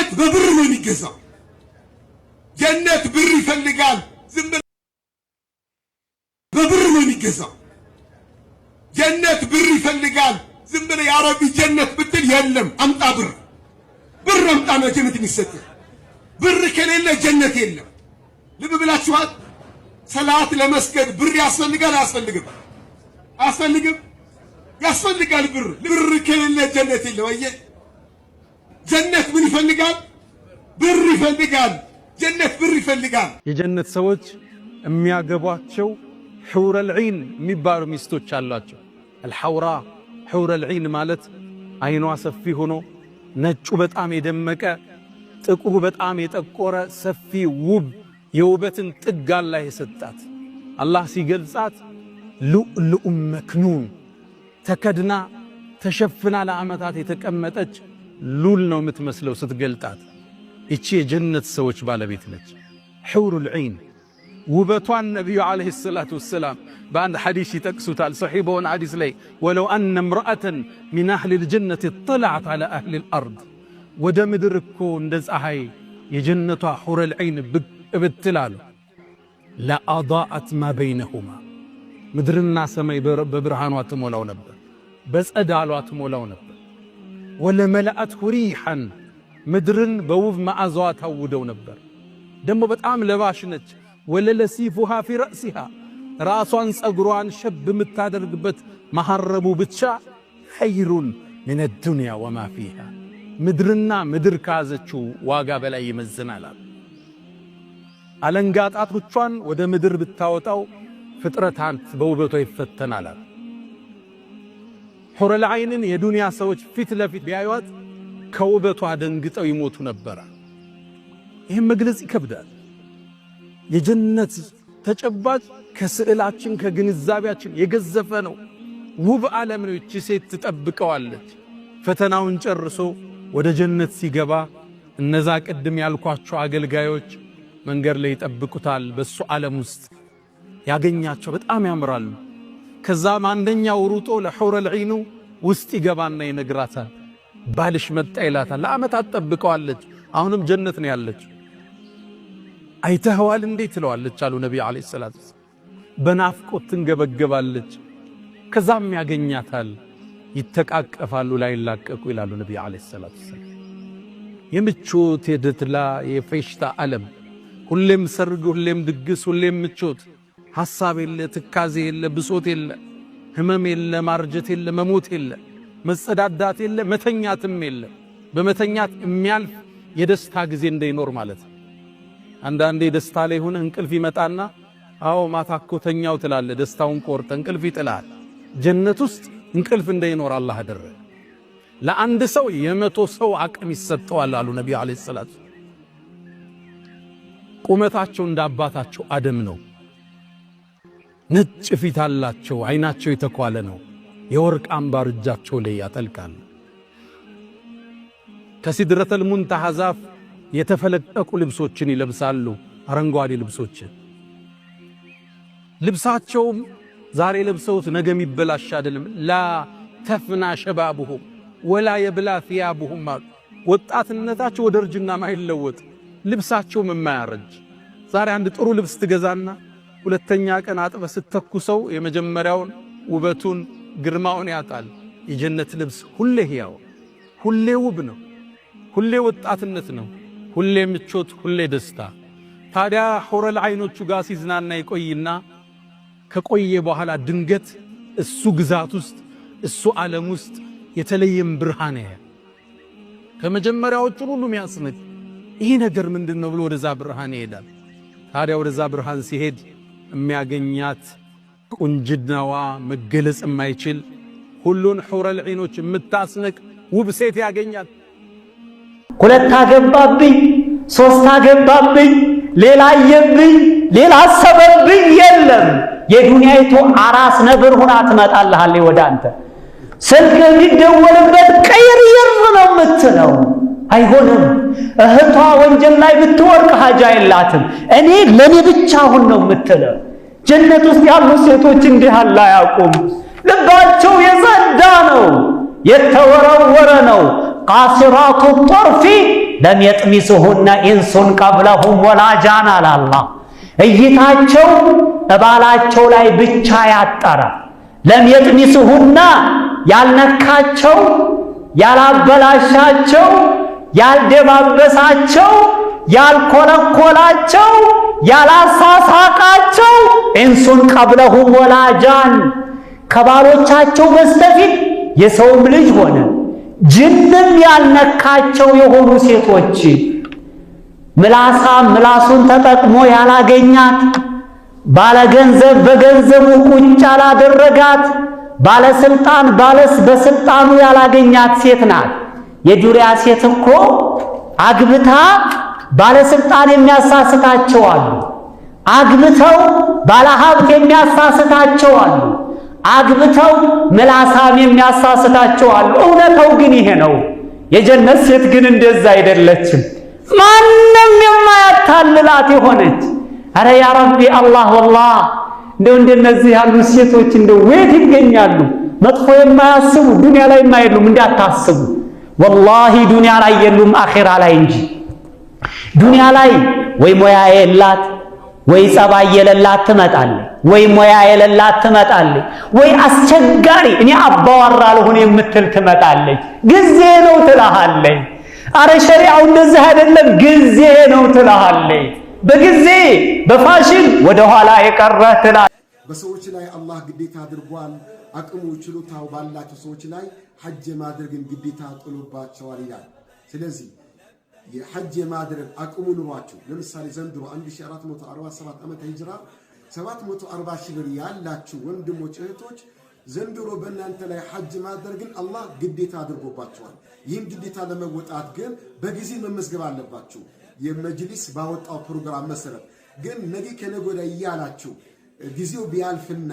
ጀነት በብር ነው የሚገዛው። ጀነት ብር ይፈልጋል። ዝም ብለህ በብር ነው የሚገዛው። ጀነት ብር ይፈልጋል። ዝም ብለህ يا ربي ጀነት ብትል የለም። አምጣ ብር፣ ብር አምጣ ነው ጀነት የሚሰጥህ። ብር ከሌለ ጀነት የለም። ልብ ብላችኋል። ሰላት ለመስገድ ብር ያስፈልጋል አያስፈልግም? አያስፈልግም? ያስፈልጋል። ብር ብር ከሌለ ጀነት የለም። አየህ፣ ጀነት ምን ይፈልጋል? ብር ይፈልጋል። ጀነት ብር ይፈልጋል። የጀነት ሰዎች የሚያገቧቸው حور العين የሚባሉ ሚስቶች አሏቸው። الحوراء حور العين ማለት አይኗ ሰፊ ሆኖ ነጩ በጣም የደመቀ ጥቁሩ በጣም የጠቆረ ሰፊ ውብ የውበትን ጥግ አላህ የሰጣት። አላህ ሲገልጻት لؤلؤ مكنون ተከድና ተሸፍና ለዓመታት የተቀመጠች ሉል ነው የምትመስለው ስትገልጣት። ይቺ የጀነት ሰዎች ባለቤት ነች። حور العين ውበቷን ነቢዩ عليه الصلاة والسلام በአንድ ሐዲስ ይጠቅሱታል። ሰሒህ በሆነ ሐዲስ ላይ ولو أن امرأة من أهل الجنة اطلعت على أهل الأرض፣ ወደ ምድር እኮ እንደ ፀሐይ የጀነቷ حور العين ብቅ ብትል አሉ፣ لأضاءت ما بينهما፣ ምድርና ሰማይ በብርሃኗ ትሞላው ነበር፣ በጸዳሏ ትሞላው ነበር። ولملأته ريحا፣ ምድርን በውብ መዓዛዋ ታውደው ነበር። ደግሞ በጣም ለባሽ ነች። وللصيفها في رأسها፣ ራሷን ጸጉሯን ሸብ የምታደርግበት መሐረቡ ብቻ خير من الدنيا وما فيها፣ ምድርና ምድር ከያዘችው ዋጋ በላይ ይመዝናል። አለንጋ ጣቶቿን ወደ ምድር ብታወጣው ፍጥረታት በውበቷ ይፈተናል። حور العين ን የዱንያ ሰዎች ፊት ለፊት ቢያዩት ከውበቷ ደንግጠው ይሞቱ ነበረ። ይህም መግለጽ ይከብዳል። የጀነት ተጨባጭ ከስዕላችን ከግንዛቤያችን የገዘፈ ነው። ውብ ዓለም ነው። ይቺ ሴት ትጠብቀዋለች። ፈተናውን ጨርሶ ወደ ጀነት ሲገባ እነዛ ቅድም ያልኳቸው አገልጋዮች መንገድ ላይ ይጠብቁታል። በሱ ዓለም ውስጥ ያገኛቸው በጣም ያምራሉ። ከዛም አንደኛው ሩጦ ለሑረል ዒኑ ውስጥ ይገባና ይነግራታል። ባልሽ መጣ ይላታል። ለዓመታት ጠብቀዋለች። አሁንም ጀነት ነው ያለችው። አይተኸዋል እንዴ ትለዋለች አሉ ነቢዩ ዓለይሂ ሰላቱ ወሰላም። በናፍቆት ትንገበገባለች። ከዛም ያገኛታል፣ ይተቃቀፋሉ፣ ላይላቀቁ ይላሉ ነቢዩ ዓለይሂ ሰላቱ ወሰላም። የምቾት የደትላ የፌሽታ ዓለም፣ ሁሌም ሰርግ፣ ሁሌም ድግስ፣ ሁሌም ምቾት፣ ሐሳብ የለ፣ ትካዜ የለ፣ ብሶት የለ፣ ህመም የለ፣ ማርጀት የለ፣ መሞት የለ፣ መጸዳዳት የለ፣ መተኛትም የለ። በመተኛት የሚያልፍ የደስታ ጊዜ እንዳይኖር ማለት ነው። አንዳንዴ ደስታ ላይ ሆነ እንቅልፍ ይመጣና አዎ ማታ እኮ ተኛው ትላለህ። ደስታውን ቆርጠ እንቅልፍ ይጥላል። ጀነት ውስጥ እንቅልፍ እንዳይኖር አላህ አደረገ። ለአንድ ሰው የ100 ሰው አቅም ይሰጠዋል አሉ ነቢዩ ዓለይሂ ሰላቱ። ቁመታቸው እንደ አባታቸው አደም ነው። ነጭ ፊት አላቸው። አይናቸው የተኳለ ነው። የወርቅ አምባር እጃቸው ላይ ያጠልቃሉ። ከሲድረተል ሙንተሃ ዛፍ የተፈለቀቁ ልብሶችን ይለብሳሉ። አረንጓዴ ልብሶችን። ልብሳቸውም ዛሬ ለብሰውት ነገ የሚበላሽ አይደለም። لا تفنى شبابهم ولا يبلى ثيابهم አሉ። ወጣትነታቸው ወደ እርጅና ማይለወጥ ልብሳቸውም የማያረጅ። ዛሬ አንድ ጥሩ ልብስ ትገዛና ሁለተኛ ቀን አጥበ ስተኩሰው የመጀመሪያውን ውበቱን ግርማውን ያጣል። የጀነት ልብስ ሁሌ ሕያው፣ ሁሌ ውብ ነው። ሁሌ ወጣትነት ነው። ሁሌ ምቾት፣ ሁሌ ደስታ። ታዲያ ሑረል ዐይኖቹ ጋር ሲዝናና ይቆይና ከቆየ በኋላ ድንገት እሱ ግዛት ውስጥ እሱ ዓለም ውስጥ የተለየም ብርሃን ያያል። ከመጀመሪያዎቹ ሁሉ የሚያስንቅ ይህ ነገር ምንድን ነው ብሎ ወደዛ ብርሃን ይሄዳል። ታዲያ ወደዛ ብርሃን ሲሄድ የሚያገኛት ቁንጅናዋ መገለጽ የማይችል ሁሉን ሑረል ዐይኖች የምታስንቅ ውብ ሴት ያገኛል። ሁለት አገባብኝ፣ ሶስት አገባብኝ፣ ሌላ አየብኝ፣ ሌላ አሰበብኝ የለም። የዱንያይቱ አራስ ነብር ሁና ትመጣልሃለች ወደ አንተ። ስልክ የሚደወልበት ቀይርይር ነው የምትለው። አይሆንም። እህቷ ወንጀል ላይ ብትወርቅ ሀጃ የላትም። እኔ ለኔ ብቻ አሁን ነው የምትለው። ጀነት ውስጥ ያሉ ሴቶች እንዲህ አለ አያውቁም። ልባቸው የጸዳ ነው፣ የተወረወረ ነው። قاصرات الطرف لم يطمثهن إنس قبلهم ولا جان አለ አላህ። እይታቸው እባላቸው ላይ ብቻ ያጠረ፣ لم يطمثهن ያልነካቸው፣ ያላበላሻቸው፣ ያልደባበሳቸው፣ ያልኮለኮላቸው፣ ያላሳሳቃቸው إنس قبلهم ولا جان ከባሎቻቸው በስተፊት የሰውም ልጅ ሆነ ጅንም ያልነካቸው የሆኑ ሴቶች፣ ምላሳም ምላሱን ተጠቅሞ ያላገኛት፣ ባለገንዘብ በገንዘቡ ቁጭ ያላደረጋት፣ ባለስልጣን ባለስ በስልጣኑ ያላገኛት ሴት ናት። የዱንያ ሴት እኮ አግብታ ባለስልጣን የሚያሳስታቸው አሉ። አግብተው ባለሀብት የሚያሳስታቸው አሉ። አግብተው ምላሳም የሚያሳስታቸው አሉ። እውነታው ግን ይሄ ነው። የጀነት ሴት ግን እንደዛ አይደለችም። ማንም የማያታልላት የሆነች። አረ يا ربي አላህ፣ ወላህ እንደው እንደነዚህ ያሉ ሴቶች እንደው ወዴት ይገኛሉ? መጥፎ የማያስቡ ዱንያ ላይ የማይሉም እንዳታስቡ። ወላሂ ዱንያ ላይ የሉም፣ አኼራ ላይ እንጂ። ዱንያ ላይ ወይ ሙያ የላት ወይ ጸባይ የሌላት ትመጣለች፣ ወይ ሙያ የሌላት ትመጣለች፣ ወይ አስቸጋሪ እኔ አባወራ ልሁን የምትል ትመጣለች። ጊዜ ነው ትልሃለች። አረ ሸሪዓው እንደዚህ አይደለም፣ ጊዜ ነው ትልሃለች። በጊዜ በፋሽን ወደ ኋላ የቀረህ ትላለች። በሰዎች ላይ አላህ ግዴታ አድርጓል። አቅሙ ችሎታው ባላቸው ሰዎች ላይ ሐጅ የማድረግን ግዴታ ጥሎባቸዋል ይላል። ስለዚህ የሐጅ የማድረግ አቅሙ ኑሯችሁ፣ ለምሳሌ ዘንድሮ 1447 ዓመተ ሂጅራ 740 ሺህ ብር ያላችሁ ወንድሞች እህቶች፣ ዘንድሮ በእናንተ ላይ ሐጅ ማድረግን አላህ ግዴታ አድርጎባቸዋል። ይህም ግዴታ ለመወጣት ግን በጊዜ መመዝገብ አለባችሁ። የመጅሊስ ባወጣው ፕሮግራም መሰረት ግን ነገ ከነገ ወዲያ እያላችሁ ጊዜው ቢያልፍና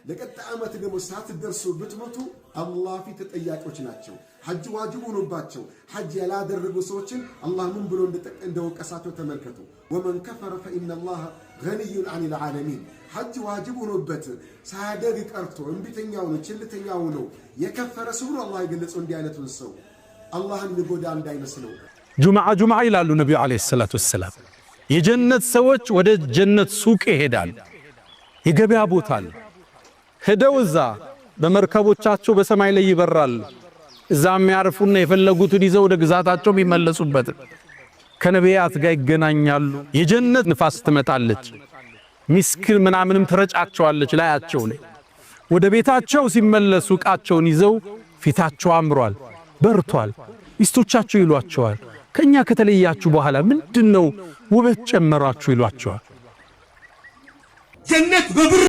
ለቀጣይ ዓመት ደግሞ ሳትደርሱ ብትሞቱ አላህ ፊት ተጠያቂዎች ናቸው። ሐጅ ዋጅብ ሆኖባቸው ሐጅ ያላደረጉ ሰዎችን አላህ ምን ብሎ እንደወቀሳቸው ተመልከቱ። ومن كفر فإن الله غني عن العالمين። ሐጅ ዋጅብ ሆኖበት ሳያደርግ ቀርቶ እምቢተኛው ነው፣ ቸልተኛው ነው፣ የከፈረ ሰው ነው አላህ የገለጸው። እንዲህ አይነቱን ሰው አላህን የሚጎዳ እንዳይመስለው። ጁምዓ ጁምዓ ይላሉ ነቢዩ عليه الصلاة والسلام። የጀነት ሰዎች ወደ ጀነት ሱቅ ይሄዳሉ። የገበያ ቦታ አለ። ሄደው እዛ በመርከቦቻቸው በሰማይ ላይ ይበራሉ። እዛ የሚያርፉና የፈለጉትን ይዘው ወደ ግዛታቸው የሚመለሱበት፣ ከነቢያት ጋር ይገናኛሉ። የጀነት ንፋስ ትመጣለች። ሚስክ ምናምንም ትረጫቸዋለች ላያቸው ላይ። ወደ ቤታቸው ሲመለሱ ዕቃቸውን ይዘው ፊታቸው አምሯል፣ በርቷል። ሚስቶቻቸው ይሏቸዋል፣ ከኛ ከተለያችሁ በኋላ ምንድነው ውበት ጨመራችሁ ይሏቸዋል። ጀነት በብር